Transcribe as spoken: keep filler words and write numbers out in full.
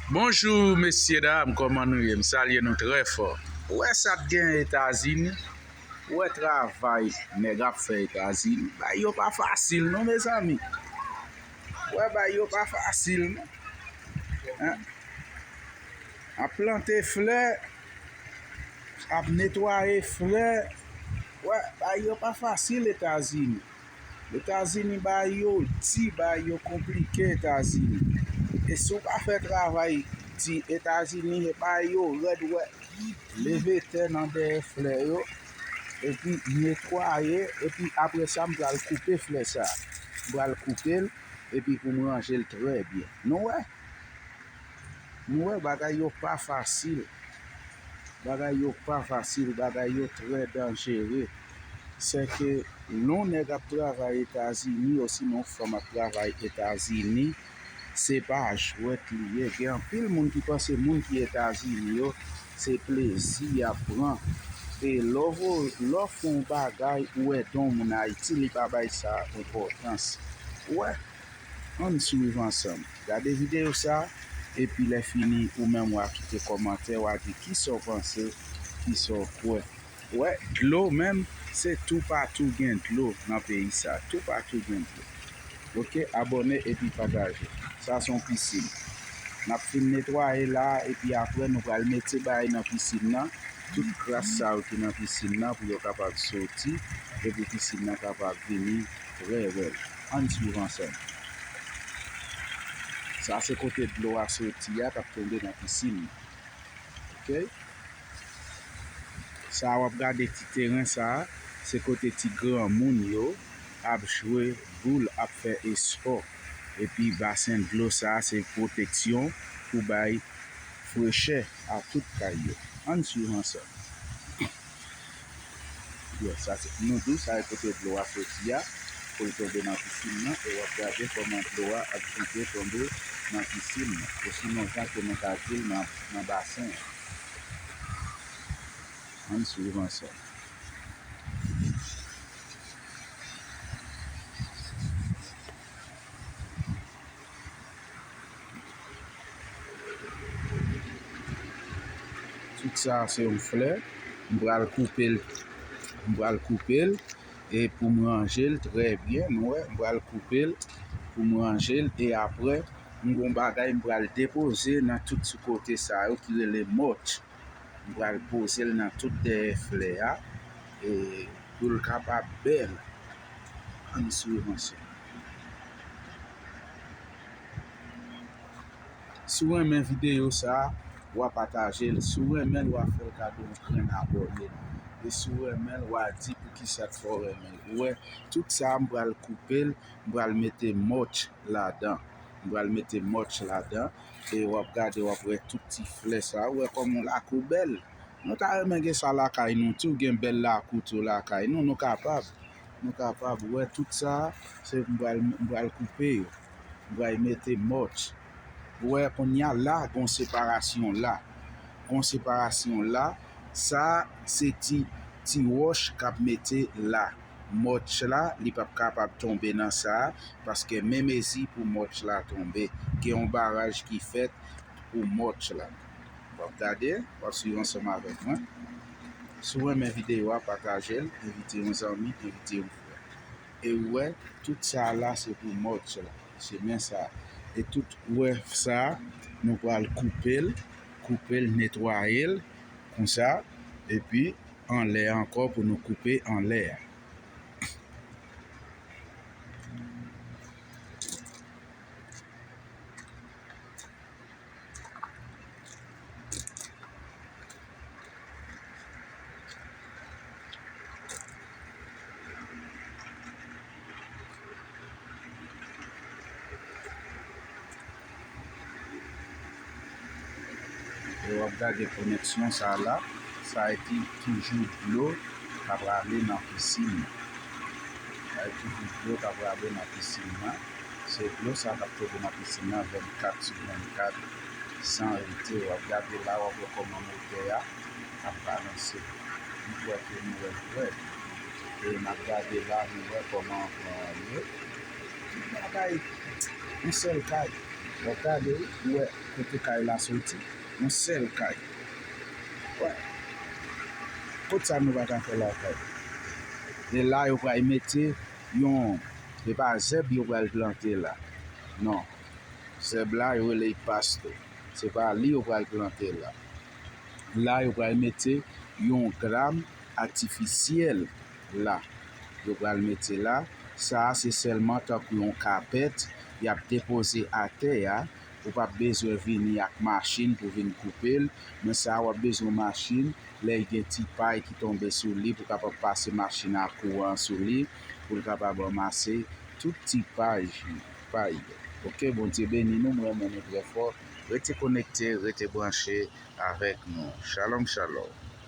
Bonjou, mesyedam, kòman nou ye? M salye nou trè fò. Ou wè sa k gen Etazini? Ou wè travay nèg ap fè Etazini? Bagay yo pa fasil, non, mezanmi. Ou wè, bagay yo pa fasil, non. Hein? Ap plante flè, ap netwaye flè. Ou wè, bagay yo pa fasil Etazini. Etazini, bagay yo di, bagay yo konplike Etazini. E si w pa fè travay di Etazini, e bagay yo rèd, ou wè. Leve tè nan dèyè flè yo, epi netwaye, epi apre sa, m pral koupe flè sa. M pral koupe l, epi pou m ranje l trè byen. Nou wè? Nou wè, bagay yo pa fasil. Bagay yo pa fasil, bagay yo trè danjere. Sèke lè yon nèg ap travay Etazini, osinon yon fanm ap travay Etazini, se pa jwèt li ye. Gen anpil moun ki panse moun ki Etazini yo, se plezi y ap pran. E lè w vo-, lè w fè yon bagay, ou ede yon moun Ayiti, li pa bay sa enpòtans. Ou wè? Ann swiv ansanm. Gade videyo sa, epi lè fini, ou menm w a kite kòmantè, w a di kisa w panse, kisa w kwè. Ou wè, dlo menm, se toupatou gen dlo nan peyi sa. Toupatou gen dlo. Oke, abòne epi pataje. Sa se yon pisin. N ap fin netwaye la, epi apre nou pral mete bagay nan pisin nan. Tout kras sa yo ki nan pisin nan pou yo kapab soti, epi pisin nan kapab vini trè bèl. Ann swiv ansanm. Sa se kote dlo a soti a k ap tonbe nan pisin nan. Oke? Sa w ap gade ti teren sa a, se kote ti granmoun yo ap jwe boul, ap fè espò. Epi basen dlo sa a se pwoteksyon pou bay frechè a tout kay yo. Ann swiv ansanm. Yes, sa se pou nou di w, sa e kote dlo a soti a, pou l tonbe nan pisin nan, e w ap gade kòman dlo a ap vide tonbe nan pisin nan. Osinon, jan ke nou ka di l nan, nan basen an. Ann swiv ansanm. Tout sa se yon flè. M pral koupe l. M pral koupe l. E pou m ranje l trè byen, nou wè, m pral koupe l pou m ranje l. E apre, m gon bagay m pral depoze nan tout sou kote sa yo ki rele mòch. M pral poze l nan tout dèyè flè a, e pou l kapab bèl. Ann swiv ansanm. Si w renmen videyo sa a, w a pataje l. Si w renmen l, w a fè l kado yon grenn abòne. E si w renmen l, w a di poukisa k fè w renmen l. Ou wè, tout sa a, m pral koupe l, m pral mete mòch ladan. M pral mete mòch ladan. E w ap gade, w ap wè tout ti flè sa a. Ou wè kòman lakou bèl. Nou ta renmen gen sa lakay nou tou, gen bèl lakou tou lakay nou, nou kapab. Nou kapab. Ou wè tout sa a, se m pral, m pral koupe yo. M pral mete mòch. Ou wè kounye a la, gon separasyon la. Gon separasyon la. Sa a, se ti, ti wòch k ap mete la. Mòch la, li p ap kapab tonbe nan sa a, paske men mezi pou mòch la tonbe. Gen yon baraj ki fèt pou mòch la. W ap gade, w ap swiv ansanm avèk mwen. Si w renmen videyo a, pataje l, envite yon zanmi, envite yon frè. E ou wè, tout sa a la, se pou mòch la. Se men sa a. E tout wè sa a, nou pral koupe l, koupe l, netwaye l, konsa. Epi, anlè ankò pou nou koupe anlè a. E w ap gade koneksyon sa a la, sa e ki toujou dlo k ap rale nan pisin nan. Sa e toujou dlo k ap rale nan pisin nan. Se dlo sa k ap tonbe nan pisin nan vennkat sou vennkat san rete. W ap gade la, w ap wè kòman motè a ap balanse. M kwè ke nou wè l klè. E n ap gade la, nou wè kòman, e, bagay, yon sèl kay. Gade, ou wè kote kay la soti? Yon sèl kay. Wè. Kot sa nou pa ka fè lakay? E la yo pral mete yon, e pa zèb yo pral plante la. Non. Zèb la, yo rele l pasto. Se pa li yo pral plante la. La, yo pral mete yon gram atifisyèl la. Yo pral mete la. Sa a se sèlman tankou yon kapèt y ap depoze atè a. Ou p ap bezwen vini ak machin pou vin koupe l. Men sa a, w ap bezwen yon machin. Lè gen ti pay ki tonbe sou li, pou w kapab pase machin a kouran sou li, pou l kapab ranmase tout ti pay, pay yo. Oke, Bondye beni nou, m renmen nou trè fò. Rete konekte, rete branche avèk nou. Shalom, shalom.